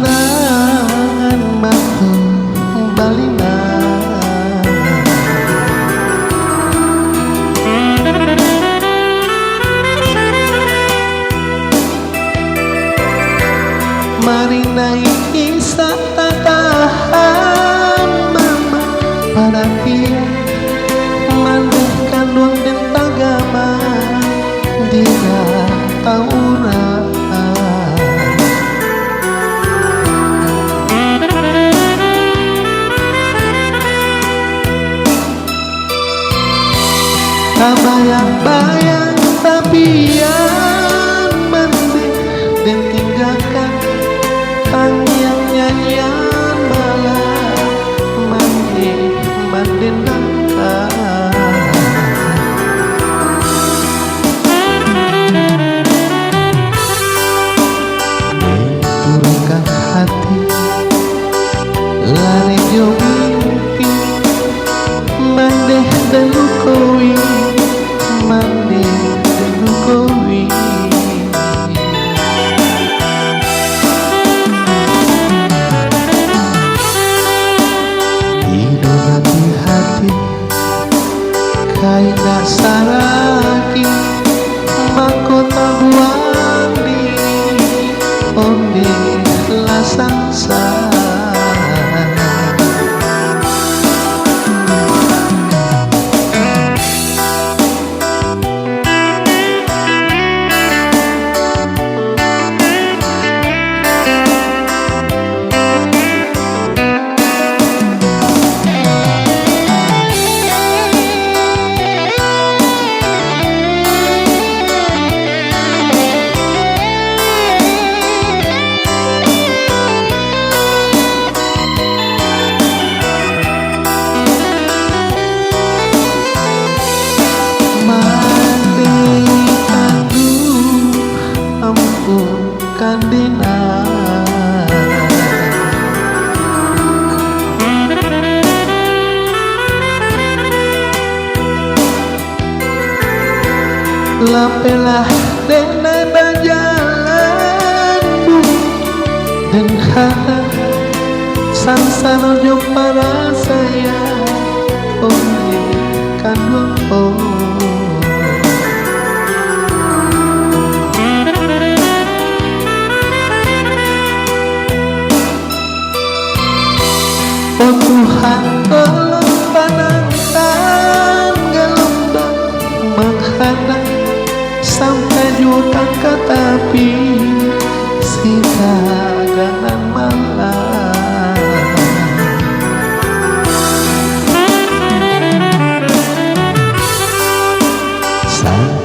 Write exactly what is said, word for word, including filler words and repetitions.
Balinangan mato, balinangan. Marinaik isa tatahan, mama, paratian, mandeh kanduang den tagama, dida taura. Tabayang-bayang tapian, mandeh den tinggakan, tangiang nyanyian malam, mandeh mandendangkan. Benturkan hati, lari jo mimpi, mandeh den lukoi, mandeh den lukoi. Tido di hati, ka indak saraki, mako tabuang diri, ondeh lah sansara. Mandeh kanduang, ampunkan dena. Lapehlah dek nan bajalan, Bu, den hana sansaro jo parasaian, ondeh kanduang, oh. Oh Tuhan, tolong tanangkan galombang manghanang, sampai juo ka tapi si tagah nan malang. Sa-